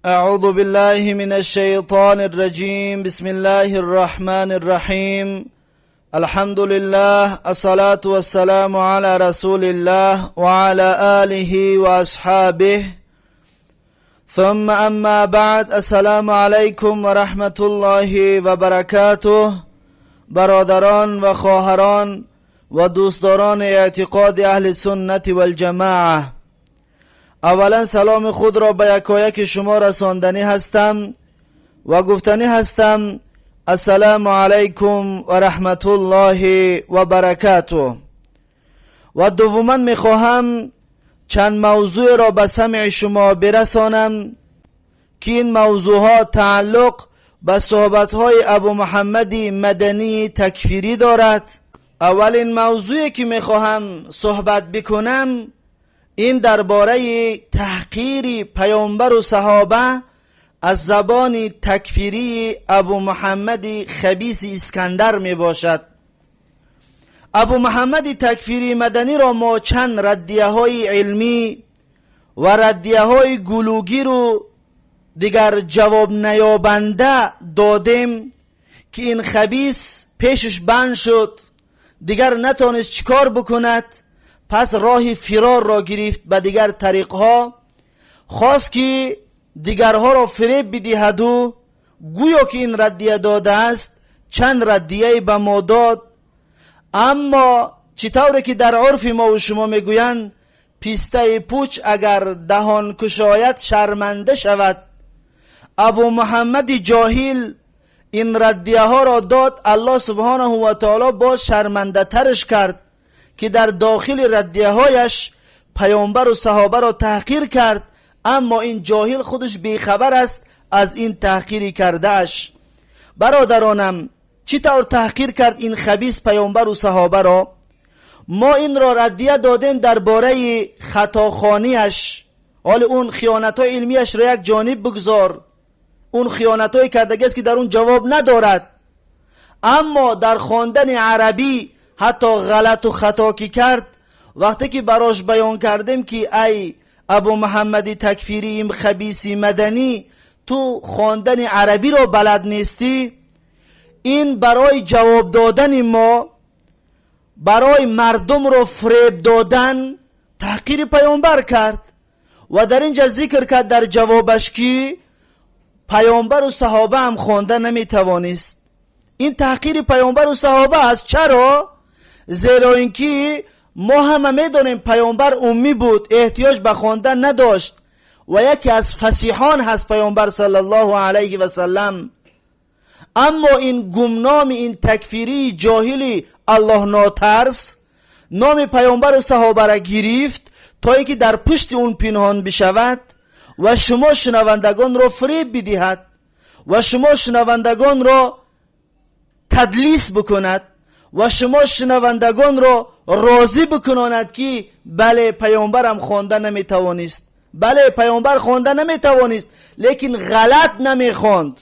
أعوذ بالله من الشيطان الرجيم. بسم الله الرحمن الرحيم. الحمد لله، الصلاة والسلام على رسول الله وعلى آله وأصحابه. ثم أما بعد، السلام عليكم ورحمة الله وبركاته. برادران و خواهران و دوستداران اعتقاد اهل سنت والجماعه، اولا سلام خود را به یکایک شما رساندنی هستم و گفتنی هستم السلام علیکم و رحمت الله و برکاته. و دوما میخواهم چند موضوع را به سمع شما برسانم که این موضوعها تعلق به صحبت‌های ابو محمد مدنی تکفیری دارد. اولین موضوعی که میخواهم صحبت بکنم این درباره تحقیر پیامبر و صحابه از زبان تکفیری ابو محمد خبیث اسکندر می باشد. ابو محمد تکفیری مدنی را ما چند ردیه های علمی و ردیه های گلوگیر و دیگر جواب نیابنده دادیم که این خبیث پیشش بند شد، دیگر نتانست چیکار بکند، پس راه فرار را گرفت به دیگر طریقها، خواست که دیگرها را فریب بدهد و گویا که این ردیه داده است چند ردیه به ما داد. اما چطوری که در عرف ما و شما میگویند پیسته پوچ اگر دهان کشاید شرمنده شود، ابو محمد جاهل این ردیه ها را داد، الله سبحانه و تعالی باز شرمنده ترش کرد که در داخل ردیه هایش پیامبر و صحابه را تحقیر کرد، اما این جاهل خودش بیخبر است از این تحقیر کرده اش. برادرانم، چطور تحقیر کرد این خبیث پیامبر و صحابه را؟ ما این را ردیه دادیم درباره خطاخوانیش. حال اون خیانت های علمیش را یک جانب بگذار، اون خیانت های کردگی است که در اون جواب ندارد، اما در خواندن عربی حتی غلط و خطا که کرد، وقتی که براش بیان کردیم که ای ابو محمد تکفیری خبیثی مدنی، تو خواندن عربی را بلد نیستی، این برای جواب دادن ما، برای مردم را فریب دادن تحقیر پیامبر کرد و در اینجا ذکر کرد در جوابش که پیامبر و صحابه هم خوانده نمیتوانست. این تحقیر پیامبر و صحابه است. چرا؟ زیرا اینکه ما همه میدانیم پیامبر امی بود، احتیاج به خواندن نداشت و یکی از فصیحان هست پیامبر صلی الله علیه و سلم. اما این گمنام، این تکفیری جاهلی الله ناترس، نام پیامبر و صحابه را گرفت تا اینکه در پشت اون پنهان بشود و شما شنوندگان را فریب بدهد و شما شنوندگان را تدلیس بکند و شما شنوندگان را راضی بکناند که بله پیامبرم خوانده نمیتوانست، بله پیامبر خوانده نمیتوانست، لیکن غلط نمیخواند.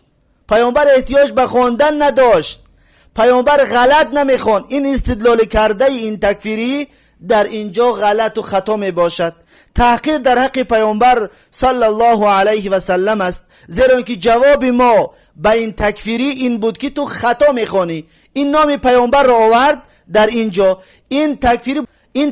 پیامبر احتیاج به خواندن نداشت، پیامبر غلط نمیخواند. این استدلال کرده این تکفیری در اینجا غلط و خطا میباشد، تحقیر در حق پیامبر صلی الله علیه و سلم است. زیرا اینکه جواب ما به این تکفیری این بود که تو خطا میخوانی، این نام پیامبر را آورد در اینجا. این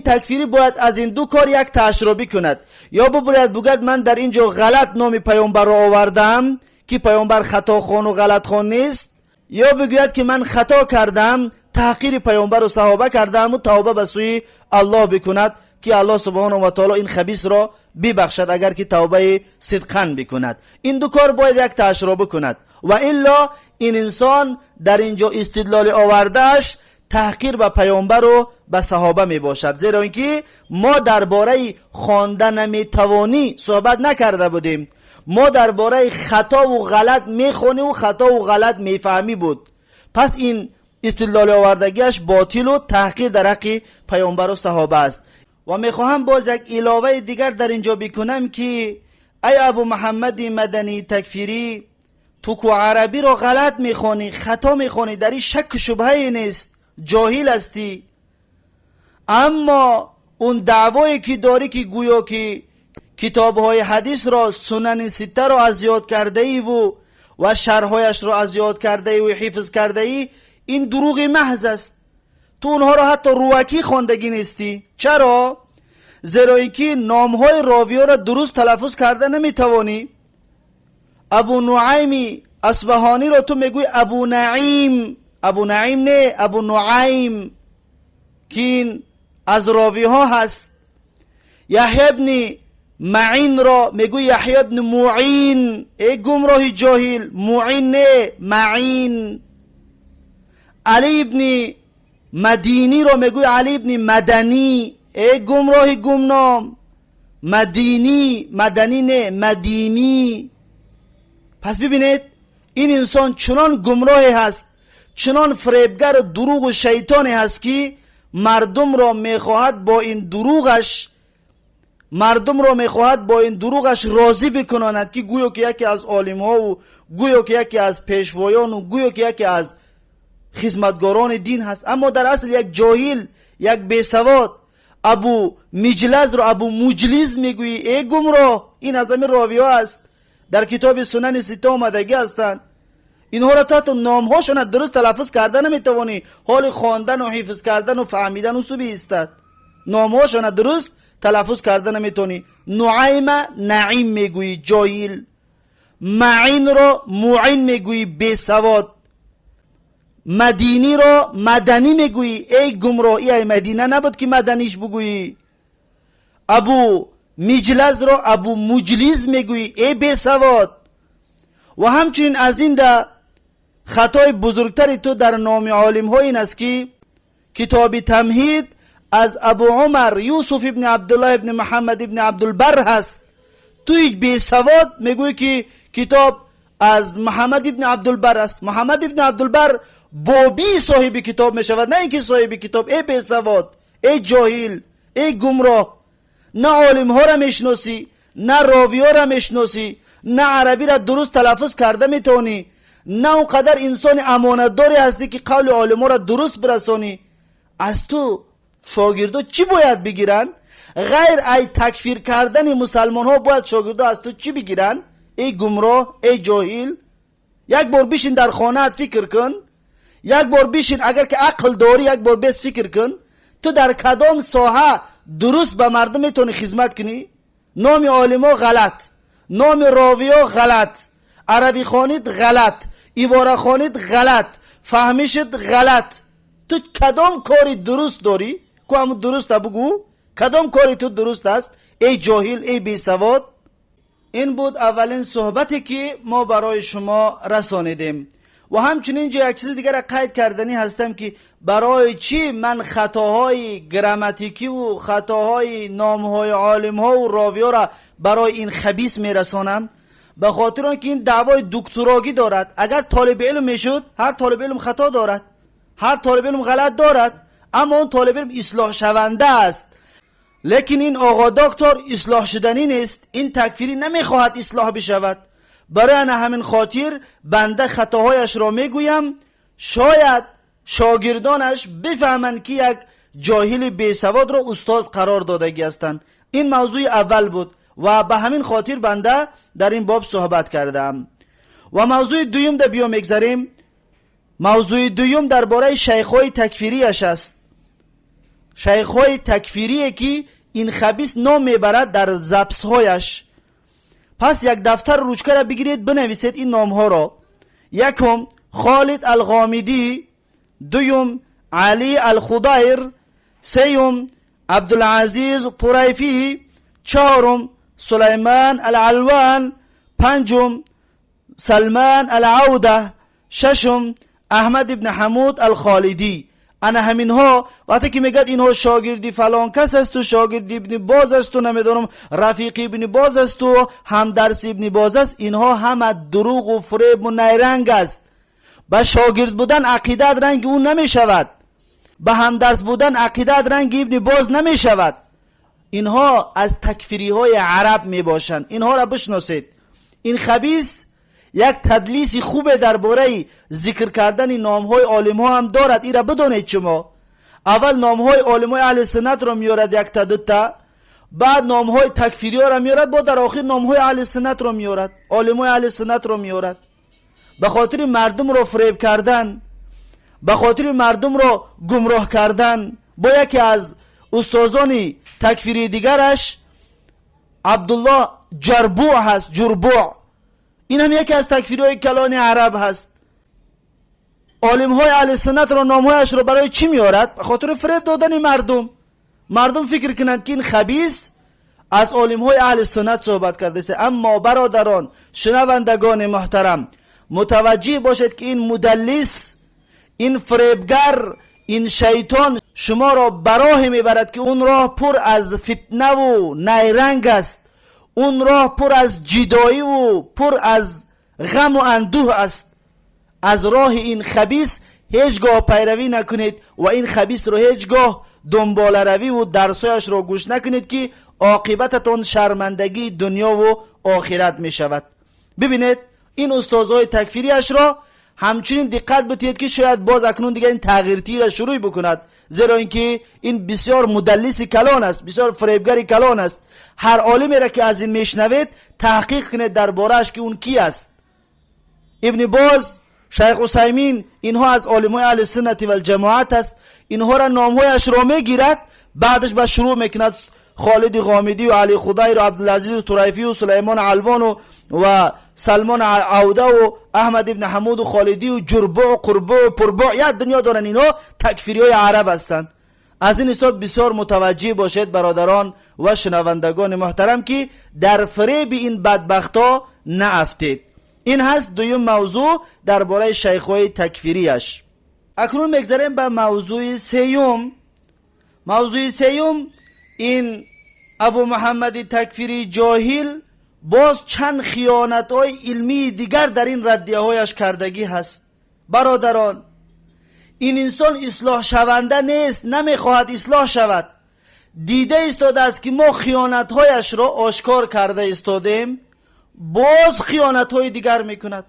تکفیری باید از این دو کار یک تشربی کند، یا بباید بگوید من در اینجا غلط نام پیامبر را آوردم که پیامبر خطا خوان و غلط خوان نیست، یا بگوید که من خطا کردم، تحقیر پیامبر و صحابه کردم و توبه به سوی الله بکند که الله سبحانه و تعالی این خبیث را ببخشد اگر که توبه صدقا بکند. این دو کار باید یک تشربه کند و الا این انسان در اینجا استدلال آوردهش تحقیر به پیامبر و به صحابه می باشد. زیرا اینکه ما درباره خواندن نمیتوانی صحبت نکرده بودیم، ما درباره خطا و غلط میخوانی و خطا و غلط میفهمی بود. پس این استدلال آوردگیش باطل و تحقیر در حق پیامبر و صحابه است. و میخواهم باز یک علاوه دیگر در اینجا بکنم که ای ابو محمد مدنی تکفیری، تو که عربی را غلط میخوانی، خطا میخوانی، در این شک و شبهه نیست، جاهل هستی، اما اون دعوایی که داری که گویا که کتاب‌های حدیث را، سنن سته را از یاد کرده ای و شرح‌هایش را از یاد کرده ای و حفظ کرده ای، این دروغ محض است. تو اونها را حتی روکی خواندگی نیستی. چرا؟ زیرا اینکه نام‌های راوی‌ها را درست تلفظ کرده نمیتوانی. ابو نعیم اصفهانی را تو میگوی ابو نعیم، ابو نعیم نه، ابو نعیم، که این از راوی ها هست. یحیی ابن معین را میگوی یحیی ابن معین، ای گمراه جاهل، معین نه، معین. علی ابن مدینی را میگوی علی ابن مدنی، ای گمراه گمنام، مدینی، مدنی نه، مدینی. پس ببینید این انسان چنان گمراهی هست، چنان فریبگر و دروغ و شیطانی هست که مردم را میخواهد با این دروغش، مردم را میخواهد با این دروغش راضی بکناند که گویا که یکی از عالم ها و گویا که یکی از پیشوایان و گویا که یکی از خدمتگاران دین هست، اما در اصل یک جاهل، یک بیسواد. ابو مجلز را ابو مجلز میگویی، ای گمراه، این از همین راوی ها است، در کتاب سنن سته آمدگی هستند. اینها را تا نامهاشون درست تلفظ کرده نمیتوانی، حال خواندن و حفظ کردن و فهمیدن و سو بیستد. نامهاشون درست تلفظ کرده نمیتونی. نعیم نعیم میگویی، جاهل. معین را معین میگویی، بیسواد. مدینی را مدنی میگویی، ای گمراه، ای مدینه نبود که مدنیش بگویی. ابو مجلز را ابو مجلز میگویی، ای بیسواد. و همچنین از این ده خطای بزرگتری تو در نام عالم ها این است که کتاب تمهید از ابو عمر یوسف ابن عبدالله ابن محمد ابن عبدالبر هست. تو یک بیسواد میگویی که کتاب از محمد ابن عبدالبر است. محمد ابن عبدالبر بابی صاحب کتاب میشود، نه اینکه صاحب کتاب. ای بیسواد، ای جاهل، ای گمراه، نه عالم ها را میشناسی، نه راوی ها را میشناسی، نه عربی را درست تلفظ کرده میتونی، نه اونقدر انسان امانتداری هستی که قول عالم ها را درست برسانی. از تو شاگردا چی باید بگیرن؟ غیر ای تکفیر کردن مسلمان ها باید شاگردا از تو چی بگیرن؟ ای گمراه، ای جاهل، یک بار بشین در خانه فکر کن، یک بار بشین، اگر که عقل داری یک بار بس فکر کن، تو در کدام ساحه درست به مردم میتونی خدمت کنی؟ نام عالما غلط، نام راویا غلط، عربی خوانید غلط، عباره خوانید غلط، فهمیشت غلط. تو کدام کاری درست داری؟ کو همون درست بگو، کدام کاری تو درست است؟ ای جاهل، ای بیسواد. این بود اولین صحبتی که ما برای شما رسانیدیم. و همچنین اینجا یک چیز دیگر را قید کردنی هستم که برای چی من خطاهای گراماتیکی و خطاهای نامهای عالمها و راوی‌ها را برای این خبیث میرسانم؟ به خاطر آنکه این دعوای دکتراگی دارد. اگر طالب علم میشد، هر طالب علم خطا دارد، هر طالب علم غلط دارد، اما اون طالب علم اصلاح شونده است. لیکن این آقا دکتر اصلاح شدنی نیست، این تکفیری نمیخواهد اصلاح بشود. برای همین خاطر بنده خطاهایش را میگویم، شاید شاگردانش بفهمند که یک جاهل بیسواد را استاد قرار دادگی هستند. این موضوع اول بود و به همین خاطر بنده در این باب صحبت کردم. و موضوع دوم در بیا میگذریم. موضوع دوم درباره شیخ‌های تکفیریش است. شیخ‌های تکفیری که این خبیث نام میبرد در زبس‌هایش. پس یک دفتر روچکه را بگیرید، بنویسید این نام‌ها را. یکم خالد الغامدی، دوم علی الخضیر، سیوم عبدالعزیز طریفی، چهارم سلیمان العلوان، پنجم سلمان العوده، ششم احمد ابن حمود الخالدی. انا همینها وقتی که میگد اینها شاگردی فلان کس است و شاگردی ابن باز است و نمیدونم رفیق ابن باز است و همدرس ابن باز است، اینها همه دروغ و فریب و نیرنگ است. به شاگرد بودن عقیدت رنگ او نمیشود، به همدرس بودن عقیدت رنگ ابن باز نمیشود. اینها از تکفیری های عرب میباشند، اینها را بشناسید. این خبیث یک تدلیس خوب درباره ذکر کردن نامهای عالم ها هم دارد، این را بدانید شما. اول نامهای عالم های اهل سنت را میارد یک تا دو تا، بعد نامهای تکفیری ها را میارد، با در آخر نامهای اهل سنت را میارد، عالمای اهل سنت را میارد. به خاطر مردم را فریب کردن، به خاطر مردم را گمراه کردن. با یکی از استادان تکفیری دیگرش عبدالله جربوع هست، جربوع، این هم یکی از تکفیری های کلان عرب هست. عالم های اهل سنت را نامهایش را برای چی میارد؟ به خاطر فریب دادن مردم. مردم فکر کنند که این خبیث از عالم های اهل سنت صحبت کرده است. اما برادران شنوندگان محترم، متوجه باشید که این مدلس، این فریبگر، این شیطان شما را براه میبرد که اون راه پر از فتنه و نیرنگ است، اون راه پر از جدایی و پر از غم و اندوه است. از راه این خبیث هیچگاه پیروی نکنید و این خبیث رو هیچگاه دنبال روی و درسایش را گوش نکنید که عاقبتتان شرمندگی دنیا و آخرت می شود. ببینید این استادهای تکفیریش را همچنین دقت بدهید که شاید باز اکنون دیگه این تغییرتی را شروع بکند، زیرا اینکه این بسیار مدلس کلان است، بسیار فریبگر کلان است. هر عالمی را که از این میشنوید تحقیق کنید درباره‌اش که اون کی است. ابن باز، شیخ عثیمین، اینها از عالمای اهل سنت و الجماعت است. اینها را نامهایش را میگیرد، بعدش به شروع میکند خالد غامدی و علی خدیر و عبدالعزیز طریفی و سلیمان علوان و سلمان عوده و احمد ابن حمود و خالدی و جربع و قربع و پربع، یک دنیا دارن. اینا تکفیری های عرب هستند. از این حساب بسیار متوجه باشید برادران و شنوندگان محترم که در فریب این بدبخت ها نافتید. این هست دویم موضوع درباره شیخ های تکفیریش. اکنون میگذریم به موضوع سیوم. موضوع سیوم، این ابو محمد تکفیری جاهل باز چند خیانت های علمی دیگر در این ردیه هایش کردگی هست. برادران، این انسان اصلاح شونده نیست، نمیخواهد اصلاح شود. دیده ایستاده است که ما خیانت هایش را آشکار کرده ایستادیم، باز خیانت های دیگر میکند.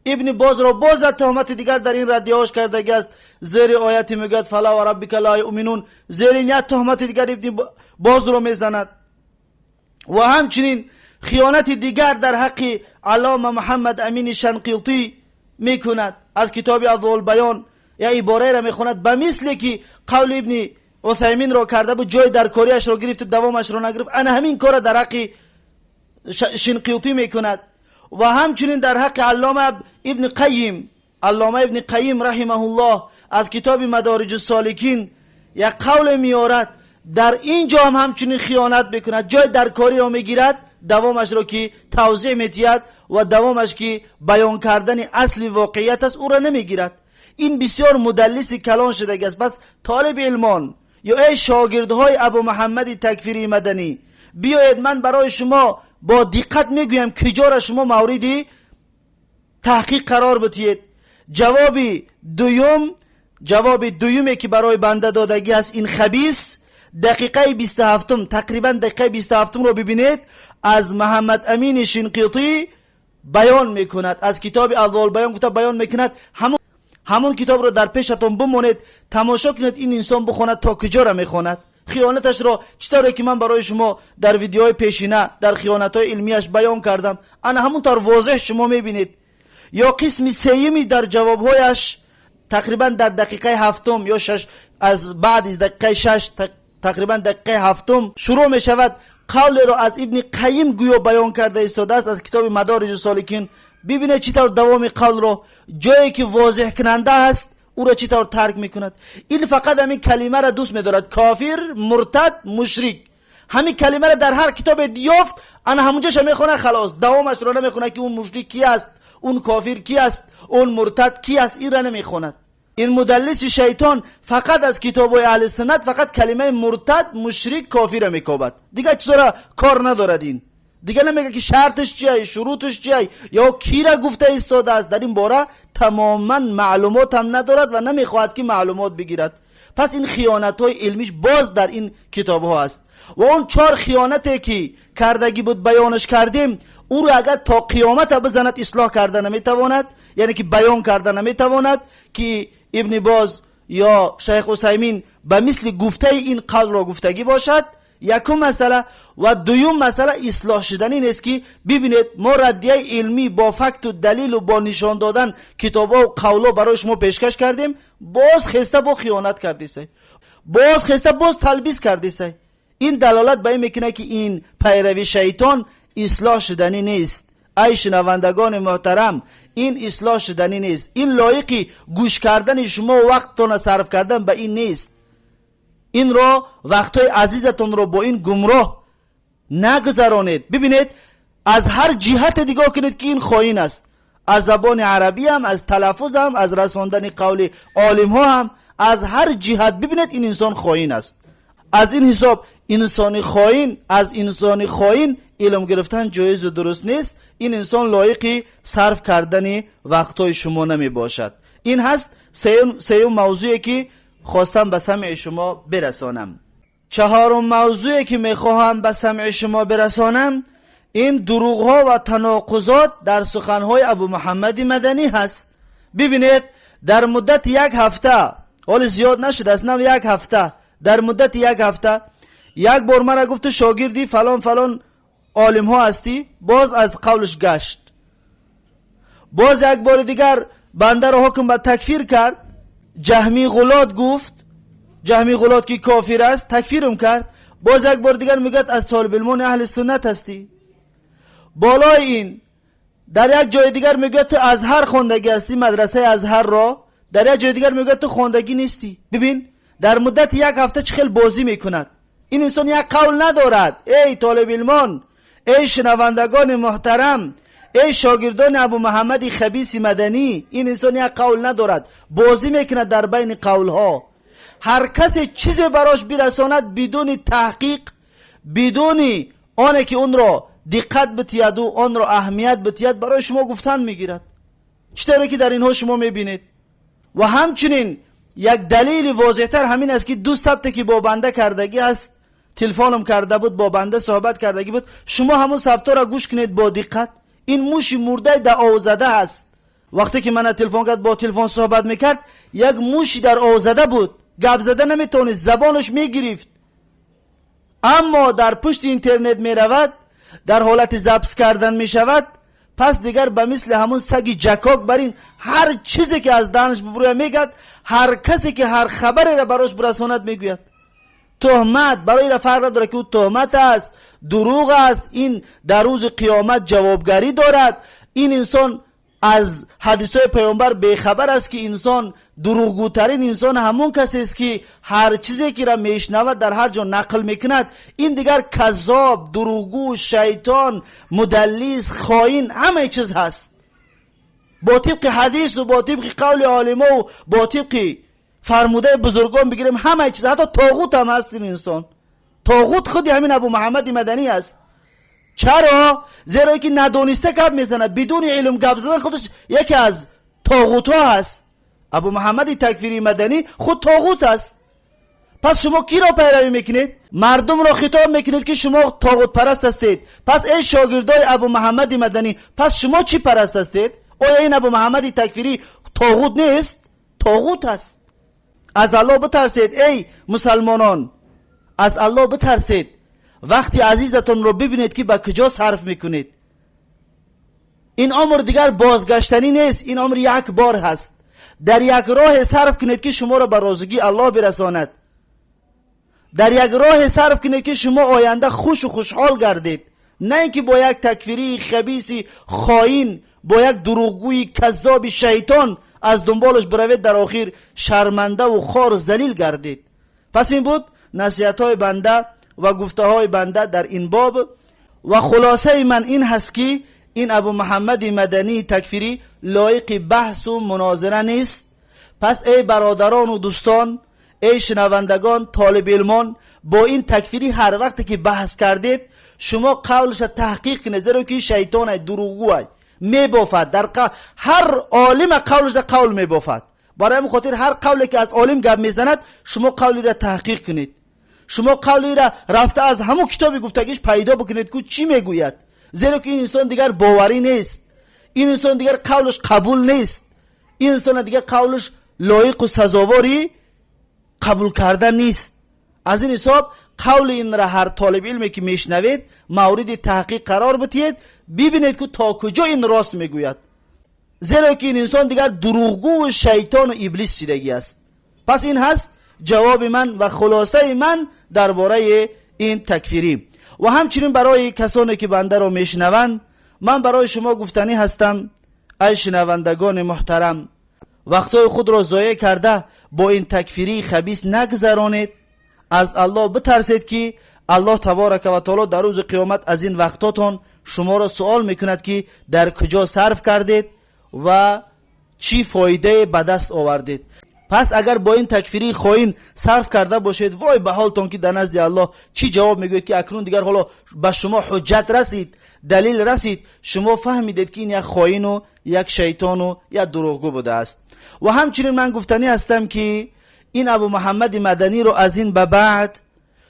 ابن باز را باز تهمت دیگر در این ردیه هاش کردگی است. زیر آیت میگوید فلا و ربک لا یؤمنون، زیر این یک تهمت دیگر ابن باز را میزند. و همچنین خیانت دیگر در حق علامه محمد امین شنقیطی میکند. از کتاب اضواء البیان یا عباره را میخواند به مثل که قول ابن عثیمین را کرده بود، جای درکاریش را گرفت و دوامش را نگرفت. انا همین کار در حق شنقیطی میکند. و همچنین در حق علامه ابن قیم، علامه ابن قیم رحمه الله از کتاب مدارج السالکین یک قول میارد، در اینجا هم همچنین خیانت میکند. جای درکاری را میگیرد، دوامش را که توضیح میدهد و دوامش که بیان کردن اصل واقعیت است او را نمیگیرد. این بسیار مدلس کلان شده است. پس طالب علمان یا ای شاگردهای ابو محمد تکفیری مدنی، بیایید من برای شما با دقت میگویم کجا را شما موردی تحقیق قرار بدهید. جواب دویمی که برای بنده دادگی است این خبیث، دقیقه 27، تقریبا دقیقه 27 رو ببینید، از محمد امین شنقیطی بیان میکند، از کتاب اضواء البیان گفته بیان میکند. همون کتاب رو در پیشتون بمونید، تماشا کنید این انسان بخواند تا کجا را میخواند. خیانتش را چطوری که من برای شما در ویدیوهای پیشینه در خیانت‌های علمیش بیان کردم، انا همونطور واضح شما میبینید. یا قسم سیمی در جوابهایش تقریبا در دقیقه هفتم یا شش، از بعد از دقیقه 6 تقریبا دقیقه هفتم شروع می شود، قول را از ابن قیم گویا بیان کرده ایستاده است از کتاب مدارج سالکین. ببینید چطور دوام قول را جایی که واضح کننده است او را چطور ترک میکند. این فقط همین کلمه را دوست میدارد، کافر، مرتد، مشرک. همین کلمه را در هر کتاب یافت، انا همونجاش میخونه، خلاص دوامش را نمیخونه که اون مشرک کی است، اون کافر کی است، اون مرتد کی است، این را نمیخوند. این مدلس شیطان فقط از کتاب اهل سنت فقط کلمه مرتد، مشرک، کافر را میکوبد، دیگه چیزا را کار ندارد. این دیگه نمیگه که شرطش چیه، شروطش چیه، یا کی را گفته ایستاده است. در این باره تماما معلومات هم ندارد و نمیخواهد که معلومات بگیرد. پس این خیانت های علمیش باز در این کتاب ها است. و اون 4 خیانتی که کردگی بود بیانش کردیم، او را اگر تا قیامت بزند اصلاح کرده نمیتواند، یعنی که بیان کرده نمیتواند که ابن باز یا شیخ عثیمین به مثل گفته این قول را گفتگی باشد. Якум масъала ва дуюм масъала ислоҳ шуданӣ нест ки бибинед мо раддияи илмӣ бо факту далилу бо нишон додан китобҳо қавло барои шумо пешкаш кардем, боз хеста бо хиёнат кардисай, боз хеста боз талбис кардисай. Ин далолат ба ин мекунад ки ин пайрави шайтон ислоҳ шуданӣ нест. Ай шунавандагони муҳтарам, ин ислоҳ шуданӣ нест. Ин лоиқи гӯш кардани шумо вақттона сарф кардан ба ин нест. Инро вақтҳои азизатонро бо ин гумроҳ нагузаронед. Бибинед, аз ҳар ҷиҳате нигоҳ кунед ки ин хоин аст, аз забони арабӣ ҳам, аз талаффуз ҳам, аз расондани қавли олимҳо ҳам, аз ҳар ҷиҳат бибинед, ин инсон хоин аст. Аз ин ҳисоб инсони хоин, аз инсони хоин илм гирифтан ҷоизу дуруст нест. Ин инсон лоиқи сарф кардани вақтҳои шумо намебошад. Ин ҳаст сеюм мавзӯе ки хостам ба самъи шумо бирасонам. Чаҳорум мавзӯе ки мехоҳам ба самъи шумо бирасонам, ин дурӯғҳо ва таноқузот дар суханҳои Абу Муҳаммади Маданӣ ҳаст. Бибинед, дар муддати як ҳафта, ҳоли зиёд нашудааст, нав як ҳафта, дар муддати як ҳафта як бор мара гуфту шогирди фалон фалон олимҳо ҳастӣ, боз аз қавлш гашт. Боз як бори дигар бандаро ҳукм ба такфир кард, ҷаҳмӣ ғулот гуфт, ҷаҳмӣ ғулот ки кофир аст, такфирм кард. Боз як бори дигар мегӯяд аз толибилмони аҳли суннат ҳастӣ. Болои ин дар як ҷои дигар мегӯяд ту Азҳар хондагӣ ҳастӣ, мадрасаи Азҳарро, дар як ҷои дигар мегӯяд ту хондагӣ нестӣ. Бибин, дар муддати як ҳафта чӣ хел бозӣ мекунад. Ин инсон як қавл надорад. Эй толибилмон, эй шунавандагони муҳтарам, эй шогирдони Абу Муҳаммади хабиси Маданӣ, ин инсон як қавл надорад, бозӣ мекунад дар байни қавлҳо. Ҳар касе чизе барош бирасонад бидуни таҳқиқ, бидуни оне ки онро диққат битияду онро аҳамият битияд, барои шумо гуфтан мегирад, чӣ тавре ки дар инҳо шумо мебинед. Ва ҳамчунин як далели возеҳтар ҳамин аст ки ду сабте ки бо банда кардагӣ аст, телефоном карда буд, бо банда суҳбат кардагӣ буд, шумо ҳамун сабтҳоро гӯш кунед бо диққат. Ин муши мурдаи дар овзада аст. Вақте ки мана телефон кард, бо телефон суҳбат мекард, як муши дар овзада буд, гап зада наметавонист, забонаш мегирифт. Аммо дар пушти интернет меравад, дар ҳолати запис кардан мешавад, пас дигар ба мисли ҳамун саги ҷакок бар ин ҳар чизе ки аз даҳанаш бубурӯя мегӯяд, ҳар касе ки ҳар хабареро барош бирасонад мегӯяд. Туҳмат барои ира фарқ надорад ки ӯ туҳмат аст, дурӯғ аст, ин дар рӯзи қиёмат ҷавобгарӣ дорад. Ин инсон аз ҳадисҳои паёмбар бехабар аст ки инсон дурӯғгӯтарин инсон ҳамон касест ки ҳар чизе кира мешунавад дар ҳар ҷо нақл мекунад. Ин дигар каззоб, дурӯғгӯ, шайтон, мудаллис, хоин, ҳамаи чиз ҳаст. Бо тибқи ҳадису бо тибқи қавли олимову бо тибқи фармудаи бузургон бигирем, ҳамаи чиз, ҳатто тоғут ҳам ҳаст. Ин инсон тоғут худи ҳамин Абу Муҳаммади Маданӣ аст. Чаро? Зеро ки надониста гап мезанад. Бидуни илм гап задан худаш яке аз тоғутҳо ҳаст. Абу Муҳаммади такфирии Маданӣ худ тоғут аст. Пас шумо киро пайравӣ мекунед? Мардумро хитоб мекунед ки шумо тоғутпараст ҳастед. Пас эй шогирдои Абу Муҳаммади Маданӣ, пас шумо чӣ параст ҳастед? Оё ин Абу Муҳаммади такфирӣ тоғут нест? Тоғут аст. Аз Аллоҳ битарсед, эй мусалмонон, аз Аллоҳ битарсед. Вақти азизатонро бибинед ки ба куҷо сарф мекунед. Ин умр дигар бозгаштанӣ нест, ин умр як бор ҳаст. Дар як роҳе сарф кунед ки шуморо ба розигии Аллоҳ бирасонад, дар як роҳе сарф кунед ки шумо оянда хушу хушҳол гардед, на ин ки бо як такфирии хабиси хоин, бо як дурӯғгӯи каззоби шайтон аз дунболаш биравед, дар охир шармандаву хору залил гардед. Пас ин буд насиҳатҳои банда ва гуфтаҳои банда дар ин боб. Ва хулосаи ман ин ҳаст ки ин Абу Муҳаммади Мадании такфирӣ лоиқи баҳсу мунозира нест. Пас эй бародарону дӯстон, эй шунавандагон, толибилмон, бо ин такфирӣ ҳар вақте ки баҳс кардед, шумо қавлаша таҳқиқ кунед, зеро ки шайтонай, дурӯғгӯай, мебофад. Дар ҳар олима қавлашда қавл мебофад. Барои ҳамин хотир ҳар қавле ки аз олим гап мезанад, шумо қавлира таҳқиқ кунед, шумо қавлира рафта аз ҳамун китоби гуфтагиш пайдо бикунед ку чӣ мегӯяд, зеро ки ин инсон дигар боварӣ нест, ин инсон дигар қавлаш қабул нест, ин инсона дигар қавлаш лоиқу сазовори қабул кардан нест. Аз ин ҳисоб Қавли инра ҳар толиби илме ки мешнавед, мавриди таҳқиқ қарор бидиҳед, бибинед, ки то куҷо ин рост мегӯяд, зеро ки ин инсон дигар дурӯғгӯву шайтону иблис шидагӣ аст. Пас ин ҳаст ҷавоби ман ва хулосаи ман дар бораи ин такфирӣ. Ва ҳамчунин барои касоне ки бандаро мешнаванд, ман барои шумо гуфтанӣ ҳастам: ай шунавандагони муҳтарам, вақтҳои худро зоеъ карда бо ин такфирии хабис нагзаронед. Аз Аллоҳ битарсед, ки Аллоҳ таборака ва таоло дар рӯзи қиёмат аз ин вақтотон шуморо суол мекунад, ки дар куҷо сарф кардед ва чӣ фоидае ба даст овардед. Пас агар бо ин такфирии хоин сарф карда бошед, вой ба ҳолтон, ки дар назди Аллоҳ чӣ ҷавоб мегӯед, ки акнун дигар ҳоло ба шумо ҳуҷҷат расид, далил расид, шумо фаҳмидед, ки ин як хоину як шайтону як дурӯғгӯ будааст. Ва ҳамчунин ман гуфтанӣ ҳастам, ки ин Абу Муҳаммади Маданиро аз ин ба баъд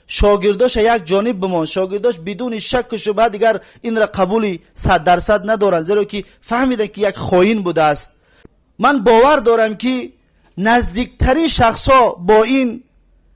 шогирдоша як ҷониб бимон, шогирдош бидуни шакку шубҳа дигар инра қабули 100% надоранд, зеро ки фаҳмиданд, ки як хоин будааст. Ман бовар дорам, ки наздиктарин шахсҳо бо ин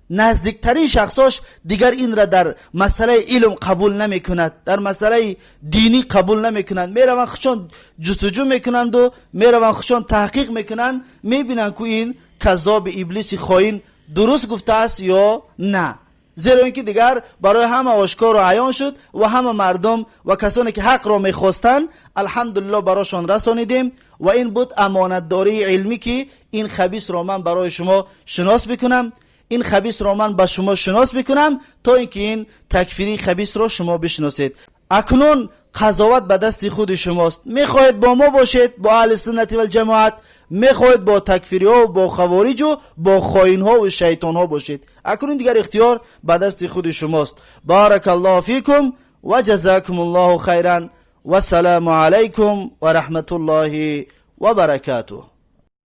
наздиктарин шахсош дигар инра дар масъалаи илм қабул намекунад, дар масъалаи динӣ қабул намекунанд. Мераванд, худшон ҷустуҷӯ мекунанду мераванд, худшон таҳқиқ мекунанд, мебинанд, ку ин каззоби иблиси хоин дуруст гуфтааст ё на, зеро ин ки дигар барои ҳама ошкору аён шуд ва ҳама мардум ва касоне ки ҳақро мехостанд, алҳамдулилло, барошон расонидем. Ва ин буд амонатдории илмӣ, ки ин хабисро ман барои шумо шинос бикунам, ин хабисро ман ба шумо шинос бикунам, то ин ки ин такфирии хабисро шумо бишиносед. Акнун қазоват ба дасти худи шумост. Мехоҳед, бо мо бошед, бо аҳли суннати валҷамоат, мехоҳед, бо такфириҳо, бо хавориҷу бо хоинҳову шайтонҳо бошед. Акнун дигар ихтиёр ба дасти худи шумост. Барака Аллоҳу фикум ва ҷазакум Аллоҳу хайран. Вассалому алайкум ва раҳматуллоҳи ва баракатуҳ.